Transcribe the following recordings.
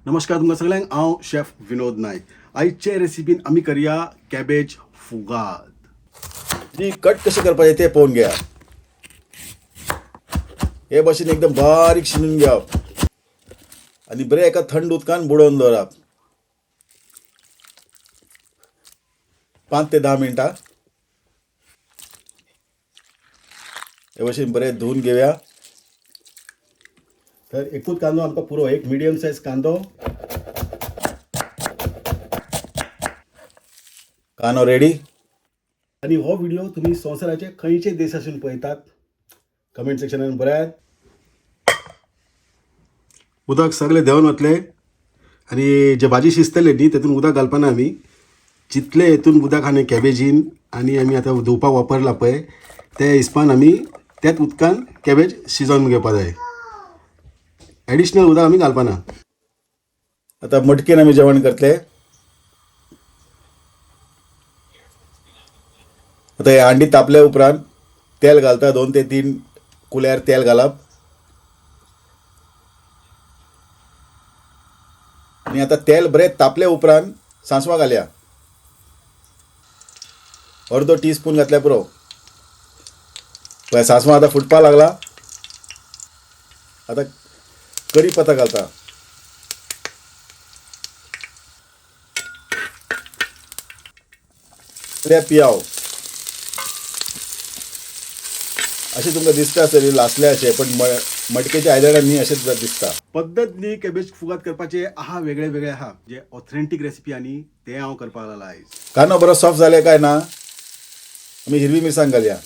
नमस्कार तुमकां सगळ्यांक. हांव शेफ विनोद नायक. आयचे रेसिपीन आमी करया कॅबेज फुगाद. ती कट कशें करपाचें तें पळोवन घेया. हे भशेन एकदम बारीक शिनून घेवप आनी बरें एका थंड उदकान बुडोवन दवरप 5 ते 10 मिनटां. हे भशेन बरें धुवन घेवया. तर एकूच कांदो आमकां पुरो, एक मिडियम सायज कांदो. कांदो रेडी. आनी हो व्हिडिओ तुमी संवसाराचे खंयचे देशासून पळयतात कमेंट सेक्शनान बरयात. उदक सगळें देंवन वतलें आनी जे भाजी शिजतले न्ही तेतून उदक घालपाना आमी. जितले हेतून उदक आहा न्ही कॅबेजीन आनी आमी आतां धुवपाक वापरला पळय ते हिसपान आमी त्याच उदकान कॅबेज शिजोवन घेवपा जाय. एडिशनल उदक आमी घालपाना. आतां मटकेन आमी जेवण करतले. आतां हे हांडी तापल्या उपरांत तेल घालता. 2 ते 3 कुल्यार तेल घालप आनी आतां तेल बरें तापल्या उपरांत सांसवां घालया. अर्दो टी स्पून घातल्या पुरो. पळय सांसवां आतां फुटपाक लागला. आतां कडी पत्ता घालता. पियाव अशें तुमकां दिसता आसतलें लासले अशें, पण मटकेच्या आयदनां न्ही अशेंच दिसता. पद्दत न्ही कॅबेज फुगाद करपाचे आहा, वेगळे वेगळे आहा. जे ऑथेंटीक रेसिपी आनी ते हांव करपाक लागला आयज. कांदो बरो सॉफ्ट जाले काय ना आमी हिरवी मिरसांग घालया.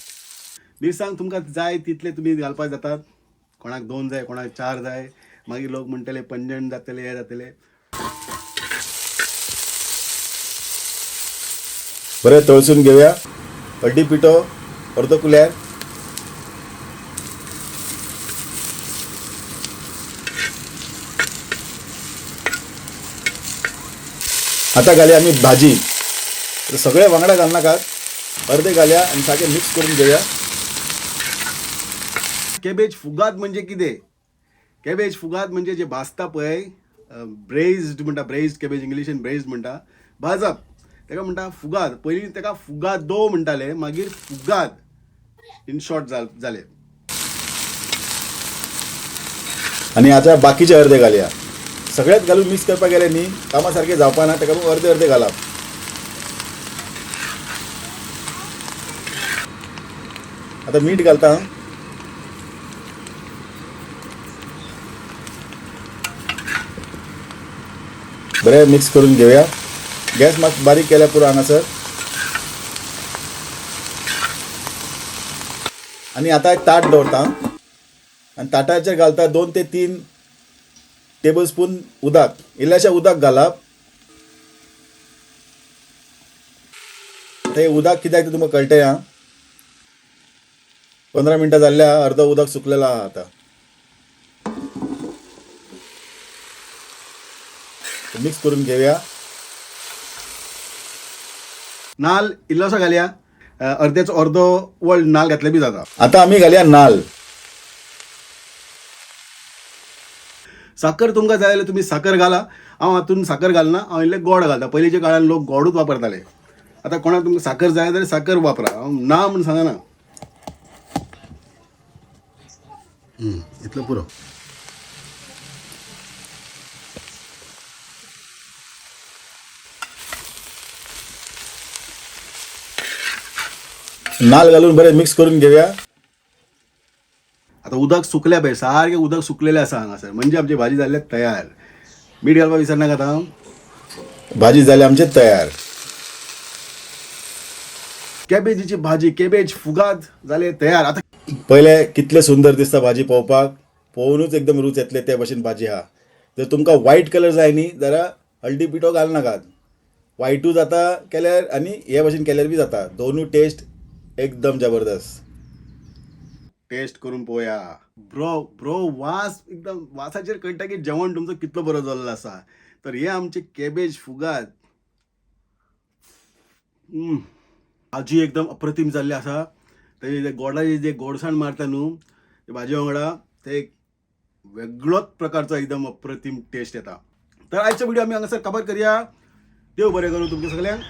मिरसांग तुमकां जाय तितले तुमी घालपाक जातात. कोणाक 2 जाय, कोणाक 4 जाय. मागीर लोक म्हणटले पंजण जातले, हे जातले. बरें तळसून घेवया. हळदी पिठो अर्दो कुल्यार, आतां घालया आमी भाजी. सगळे वांगडा घालनाकात, अर्दे घालया आनी सारकें मिक्स करून घेवया. कॅबेज फुगाद म्हणजे कितें? कॅबेज फुगाद म्हणजे जे भाजता पळय, ब्रेज्ड म्हणटा, ब्रेज्ड कॅबेज इंग्लिशीन ब्रेज्ड म्हणटा, भाजप ताका म्हणटा फुगाद. पयलीं ताका फुगादो म्हणटाले, मागीर फुगाद इन शॉर्ट जालें. आनी आतां बाकीचे अर्दे घालया. सगळ्यात घालून मिक्स करपाक गेले न्ही कामां सारकें जावपा ना, ताका लागून अर्दे अर्दे घालप. आतां मीठ घालता. बरें मिक्स करून घेवया. गॅस मात बारीक केल्यार पुरो हांगासर. आनी आतां एक ताट दवरता आनी ताटाचेर घालता 2 ते 3 टेबल स्पून उदक. इल्लेशें उदक घालप. आतां हें उदक कित्याक तें तुमकां कळटलें. आं, 15 मिनटां जाल्ल्या, अर्दो उदक सुकलेलो आहा. आतां मिक्स करून घेवया. नाल इल्लोसो घालया, अर्द्याचो अर्दो वळ नाल घातले बी जाता. आतां आमी घालया नाल. साकर तुमकां जाय जाल्यार तुमी साकर घाला. हांव हातून साकर घालना, हांव इल्लें गोड घालता. पयलींच्या काळान लोक गोडूच वापरताले. आतां कोणाक तुमकां साकर जाय जाल्यार साकर वापरा, हांव ना म्हूण सांगना. इतलो पुरो. नाल घालून बरें मिक्स करून घेवया. आतां उदक सुकल्या पळय, सारकें उदक सुकलेलें आसा हांगासर, म्हणजे आमची भाजी जाल्ली तयार. मीठ घालपाक विसरनाका आतां. भाजी जाली आमची तयार. कॅबेजीची भाजी, कॅबेज फुगाद जाले तयार. आतां पयले कितले सुंदर दिसता भाजी पळोवपाक, पळोवनूच एकदम रूच येतले ते भशेन भाजी आहा. जर तुमकां व्हायट कलर जाय न्ही जाल्यार हळदी पिठो घालनाकात. व्हायटूय जाता केल्यार आनी हे भशेन केल्यार बी जाता. दोनूय टेस्ट एकदम जबरदस्त. टेस्ट करून पळोवया. ब्रो ब्रो वास एकदम, वासाचेर कळटा की जेवण तुमचो कितलो बरो जाल्लो आसा. तर हे आमचे कॅबेज फुगाद. भाजी एकदम अप्रतीम जाल्ली आसा. तेजे जे गोडाचे जे गोडसाण मारता न्हू ते भाजी वांगडा, ते एक वेगळोच प्रकारचो एकदम अप्रतीम टेस्ट येता. तर आयचो व्हिडिओ आमी हांगासर कबर करया. देव बरें करूं तुमच्या सगळ्यांक.